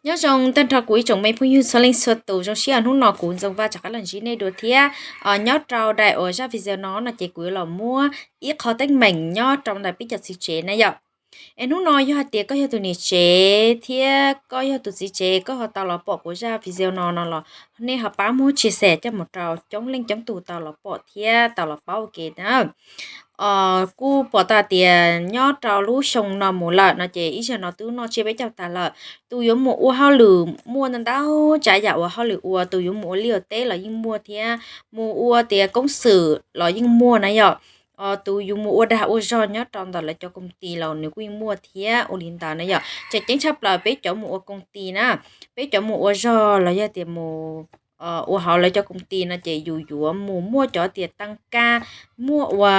Nyob zoo tag nrho kuv ib tsoom me phooj ywg txhua leej txhua tus, zoo siab hnub no kuv Ntxoov Vaj rov qab los ntsib nej dua thiab. Nyob rau daim uas zaj video no no ces kuv yuav los muab ib qho teeb meem nyob rau ntawm peb cov txiv tsev na yom. Es hnub no yog hais tias koj yog tus niam tsev thiab koj yog tus txiv tsev, koj ho tau los pom kuv zaj video no no los nej ho pab muab tshia xes coj mus rau coob leej coob tus tau los pom thiab tau los paub ua ke na. Kuj pom tau tias nyob rau lub xyoo no mus lawm no ces ib zaug no twb noj tsiab peb caug tag lawm. Tus yuav mus ua hauj lwm muaj ntau ntau tsav yam uas hauj lwm ua, tus yuav mus ua liaj ua teb los yeej muaj thiab, mus ua tias koob xwm los yeej muaj na yom. Tus yus mus ua dag ua zog nyob rau ntawm lawv cov koom ti los nws kuj yeej muaj thiab ua li ntawd na yom. Tseem ceeb tshaj plaws peb cov mus ua koom ti na, peb cov mus ua zog los yog tias mus ua hauv lawv cov koom ti no ces yus yuav mus muaj cov tias tag kis, muaj ua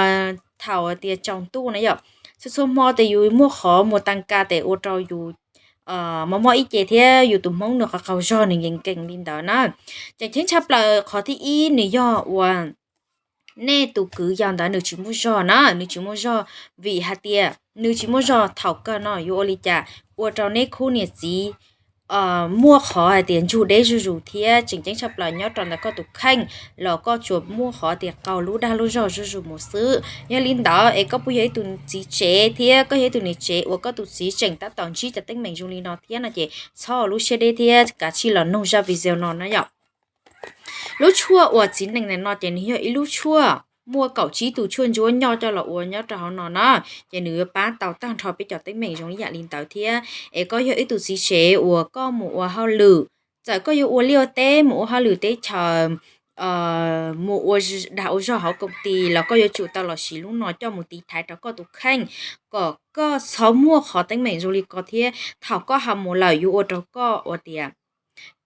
thaum tias tsaus ntuj na yom. Txhua txhua hmo ces yus muaj qhov mus tag kis ces ua rau yus mob mob ib ce thiab yus tus hmoob nws qaug qaug zog nws nkees nkees li ntawd na. Tseem ceeb tshaj plaws qhov thib ib nws yog ua nej tus kwv yau ntawd nws tsis muaj zog na, nws tsis muaj zog vim hais tias nws tsis muaj zog thaum kawg no yuav ua li cas ua rau neb khub niam txiv muaj qhov hais tias ntsug deb zuj zus thiab tseem ceeb tshaj plaws nyob rau ntawm koj tus kheej los koj tsuas muaj qhov tias qaug lub dag lub zog zuj zus mus xwb. Yog li ntawd es koj puas yog ib tug txiv tsev thiab koj yog ib tug niam tsev uas koj tus txiv tseem tab tom ntsib cov teeb meem zoo li no thiab no ces txhob ua lub siab deb thiab kav tsij los nug zaj video no na yom. Lub tshuaj uas txiv neej ntawm no ces nws yog ib lub tshuaj muaj kaum tsib tus tshuaj ntsuab nyob coj los ua nyob rau hauv no na. Ces nws yuav pab tau tag nrho peb cov teeb meem zoo ib yam li ntawd thiab. Es koj yog ib tug txiv tsev uas koj mus ua hauj lwm, txawm koj yuav ua liaj ua teb mus ua hauj lwm teb chaws, mus ua dag ua zog hauv koom ti los koj yuav tsum tau los siv lub no coj mus tiv thaiv rau koj tus kheej kom koj txhob muaj qhov teeb meem zoo li ko thiab thaum koj ho mus lawm yuav ua rau koj ua tias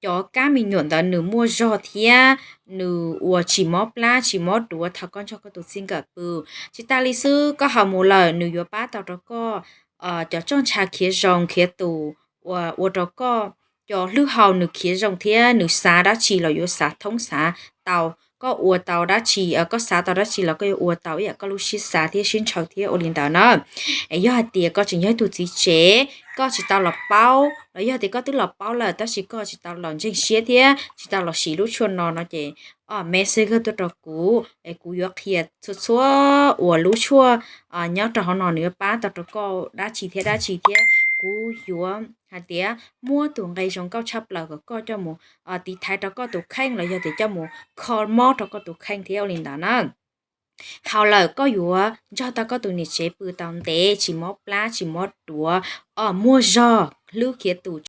cov kab me nyuam ntawd nws muaj zog thiab nws ua tsis mob plab tsis mob duav thaum koj nrog koj tus txij nkawm pw. Tsis tas li xwb koj ho mus lawm nws yuav pab tau rau koj cov roj ntsha khiav zoo khiav tus, ua rau koj cov hluas hau nws khiav zoo thiab nws xav dab tsi los yuav xav thoob xav tau. Koj ua tau dab tsi, koj xav tau dab tsi los koj yuav ua tau ib yam koj lub siab xav thiab siab ntshaw thiab ua li ntawd na. Es yog hais tias koj tseem yog ib tug txiv tsev koj tsis tau los paub los yog tias koj twb los paub lawm tab sis koj tsis tau los ntseeg siab thiab tsis tau los siv lub tshuaj no no ces message tuaj rau kuv es kuv yuav qhia txhua txhua uas lub tshuaj nyob rau hauv no nws yuav pab tau rau koj dab tsi thiab dab tsi thiab kuv yuav hais tias muab tus nqe zoo nkauj tshaj plaws kom koj coj mus tiv thaiv rau koj tus kheej los yog tias coj mus kho mob rau koj tus kheej thiab ua li ntawd na. Haus lawm koj yuav nrog tau koj tus niam tsev pw tau ntev tsis mob plab tsis mob duav, muaj zog hlwb khiav tus